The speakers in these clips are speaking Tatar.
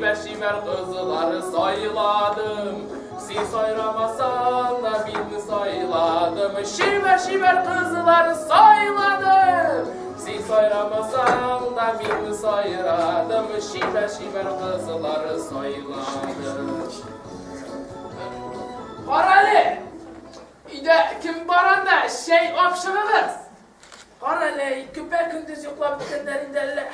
Чибәр-чибәр кызлар сайладым. Син сайрамасаң да мин сайладым. Чибәр-чибәр кызлар сайладым. Син сайрамасаң да мин сайрадым. Чибәр-чибәр кызлар сайладым. Карале! Өйдә кем бар анда? Чәй алып чыгыгыз. Кара әле, көпә-көндез йоклап беткәннәр инде әллә.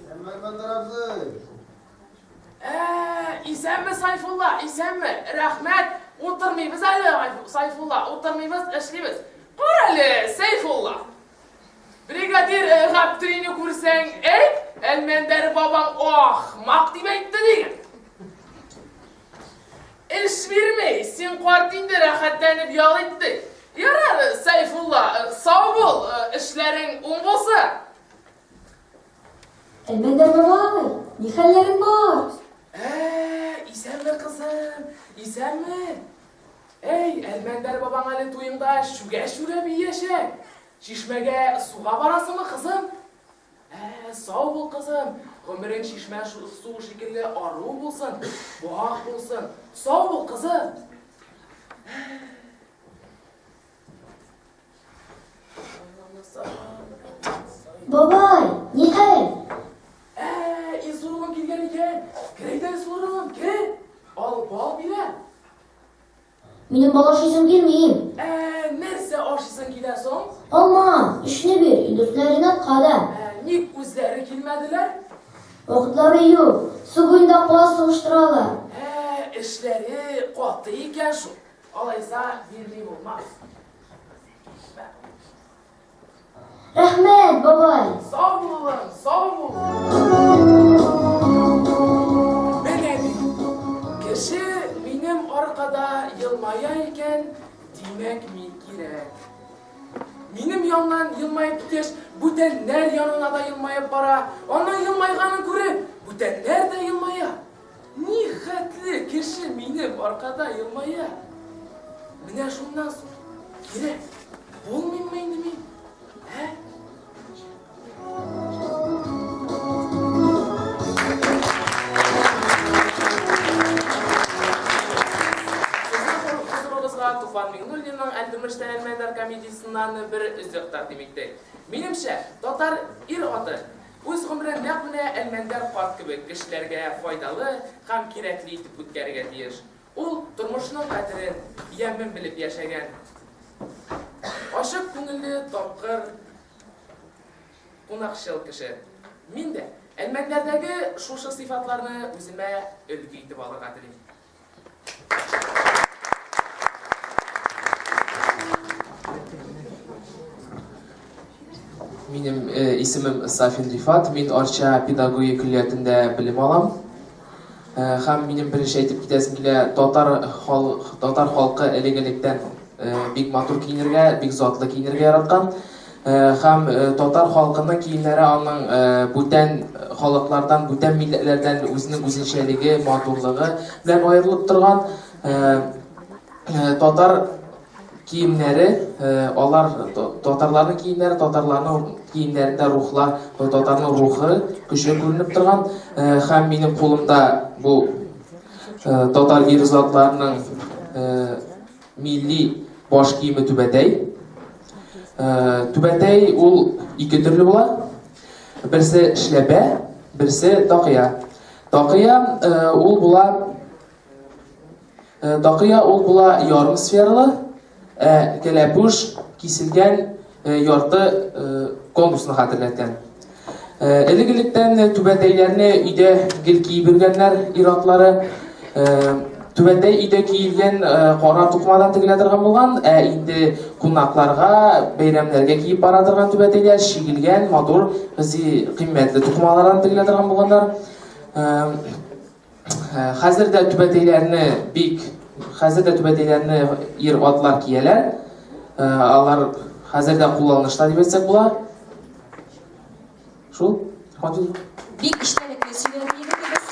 Әлмәндәр абзый. Ә, исәнме, Сайфулла, исәнме? Рәхмәт, утырмыйбыз әле, Сайфулла, утырмыйбыз, эшлибез. Кара әле, Сайфулла. Бригадир э, Габдрины күрсәң, әйт, Әлмәндәр бабаң ахмак дип әйтте диген. Эш бирми, син карт инде, рәхәтләнеп ял ит ди. Ярар, Сәйфулла, сау бул, эшләрең уң булсын. Әлмәндәр бабай, ни хәлләрең бар? Ә, исәнме, кызым, исәнме? Әй, Әлмәндәр бабаң әле туеңда чүгә-чүгә биячәк. Чишмәгә суга барасыңмы, кызым? Ә, сау бул, кызым. Гомерең чишмә суы шикелле ару булсын, вак булсын. Сау бул, кызым. Бабай, ни хәл? Ә, Илсур улым килгән икән. Кер әйдә, Илсур улым, кер. Ал бал бирә. Минем бал ашыйсым килми. Ә, нәрсә ашыйсың килә соң? Алма, өчне бир, Илдуслар Ринатка да. Ә, ник үзләре килмәделәр? Вакытлары юк, су буенда каз сугыштыралар. Ә, эшләре каты икән шул. Алайса бирми булмас. Рәхмәт, бабай. Сау бул, улым, сау бул. Менә бит, кеше минем аркада елмая икән, димәк, мин кирәк. Минем яннан елмаеп киткәч, бүтәннәр янына да елмаеп бара. Аның елмайганын күреп, бүтәннәр дә елмая. Ни хәтле кеше минем аркада елмая. Менә шуннан соң кирәк булмыйммы инде мин? Ә? Сезнең хозурыгызга Туфан Миңнуллинның Әлдермештән Әлмәндәр комедиясеннән бер өзек тәкъдим иттек. Минемчә, татар ир-аты Үз гомерен нәкъ менә Әлмәндәр карт кебек кешеләргә файдалы һәм кирәкле итеп үткәрергә тиеш. Ул тормышның кадерен, ямен белеп яшәгән. Ачык күңелле, тапкыр, кунакчыл кеше. Мин дә Әлмәндәрдәге шушы сыйфатларны үземә өлге итеп алырга телим. Минем э, исемем Сафин Рифат, мин Арча педагогия көллиятендә белем алам. Э, һәм минем беренче әйтеп китәсем килә, татар хал, татар халкы элек-электән э, бик матур киенергә, бик затлы киенергә яраткан. Э, һәм э, татар халкының киемнәре аның э, бүтән халыклардан, бүтән милләтләрдән үзенең үзенчәлеге, матурлыгы белән аерылып торган. Татар киемнәре, алар татарларның киемнәре, татарларның киемнәрендә рухлар, татарның рухы көче күренеп торган. Һәм минем кулымда бу татар ир затларының Милли баш киеме түбәтәй. Э, түбәтәй ул ике төрле була. Берсе эшләпә, берсе такыя. Такыя э, ул була э, такыя ул була ярым сфералы, ә кәләпүш киселгән ярты конусны хәтерләткән. Элек-электән түбәтәйләрне өйдә гел киеп йөргәннәр ир-атлары. Түбәтәй өйдә киелгән кара тукымадан тегелә торган булган, ә инде кунакларга, бәйрәмнәргә киеп бара торган түбәтәйләр чигелгән, матур, кыйммәтле тукымалардан тегелә торган булганнар. Хәзер дә түбәтәйләрне бик хәзер дә түбәтәйләрне ир-атлар кияләр. Алар хәзер дә кулланышта дип әйтсәк була. Шул. Хатин. Бик эчтәлекле сөйләде егетебез.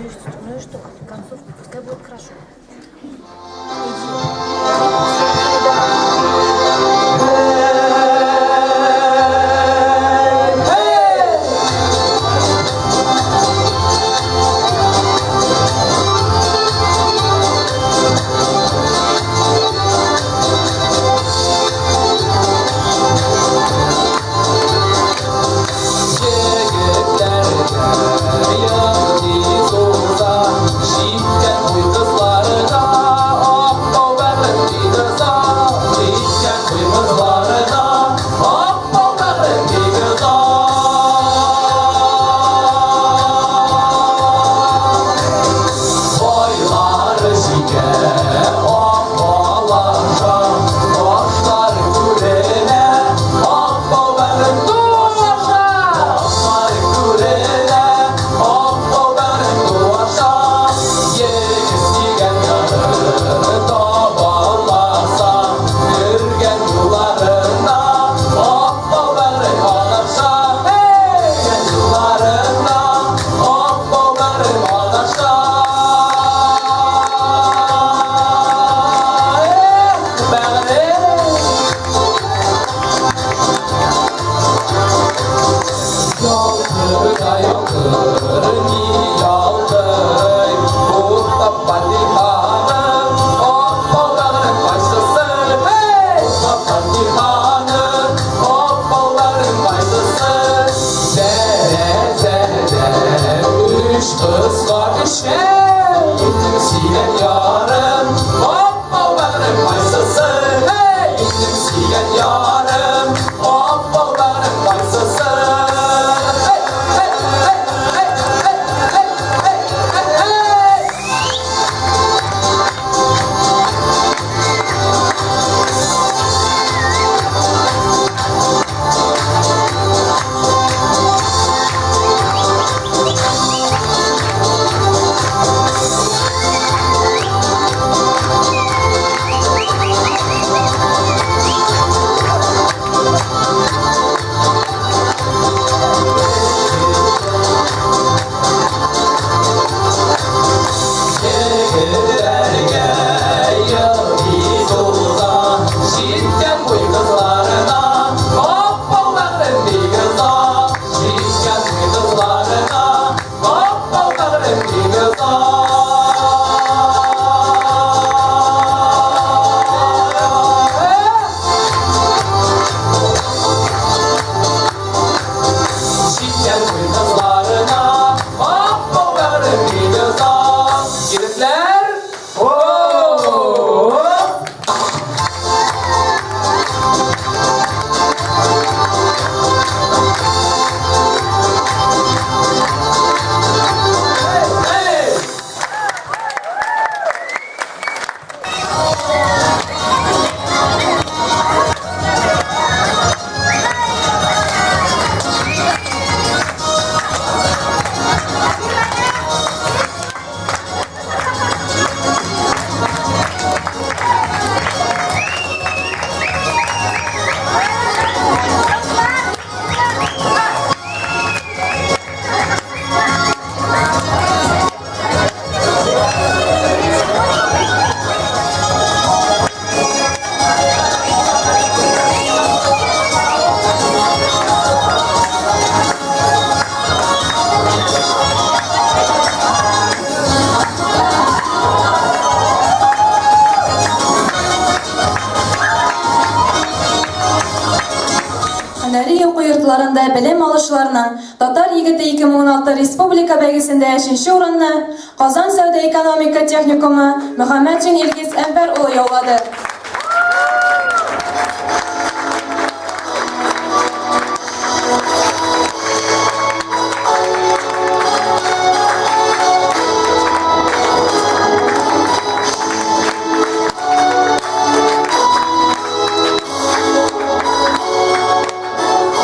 Ну и что, концовка, пускай будет хорошо. Һөнәри уку йортларында белем алучыларның Татар егете 2016 республика бәйгесендә өченче урынны Казан сәүдә-экономика техникумы Мөхәммәтшин Илгиз Әнвәр улы яулады.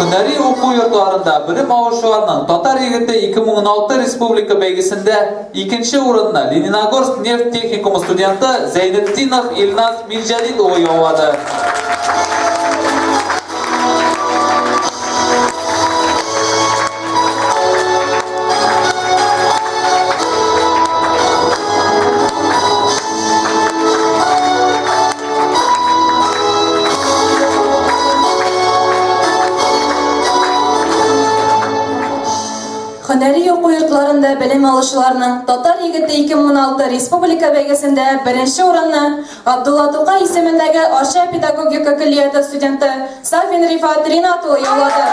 Һөнәри уку йортларында белем алучыларның Татар егете 2016 республика бәйгесендә икенче урынны Лениногорск нефть техникумы студенты Зәйнетдинов Илназ Мирҗәлил улы яулады. белем алучыларның Татар егете 2016 республика бәйгесендә беренче урынны Габдулла Тукай исемендәге Арча педагогика көллияте студенты Сафин Рифат Ринат улы яулады.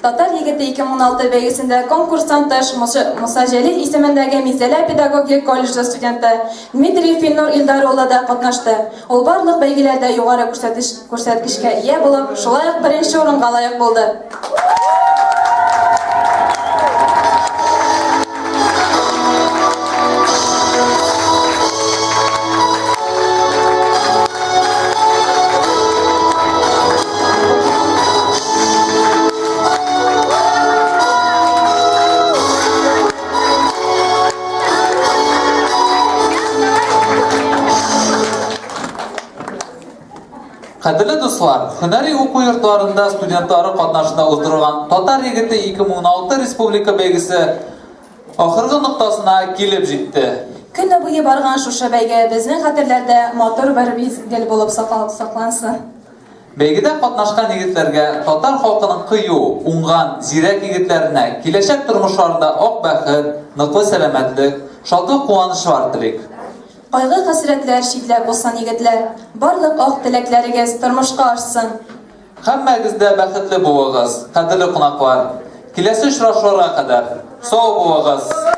Татар егете 2016 бәйгесендә конкурстан тыш Муса Җәлил исемендәге Минзәлә педагогик колледжы студенты Дмитрий Финнур Илдар улы да катнашты. Ул барлык бәйгеләрдә югары күрсәткечкә ия булып, шулай ук беренче урынга лаек булды. Кадерле дуслар, һөнәри уку йортларында студентлары катнашында уздырылган Татар егете 2016 республика бәйгесе ахыргы ноктасына килеп җитте. Көне буе барган шушы бәйге безнең хәтерләрдә матур бер мизгел булып саклансын. Бәйгедә катнашкан егетләргә, татар халкының кыю, уңган, зирәк егетләренә киләчәк тормышларында ак бәхет, ныклы сәламәтлек, шатлык-куанычлар телик. Кайгы-хәсрәтләр читләп узсын, егетләр! Барлык ак теләкләрегез тормышка ашсын! Һәммәгез дә бәхетле булыгыз, кадерле кунаклар! Киләсе очрашуларга кадәр, сау булыгыз!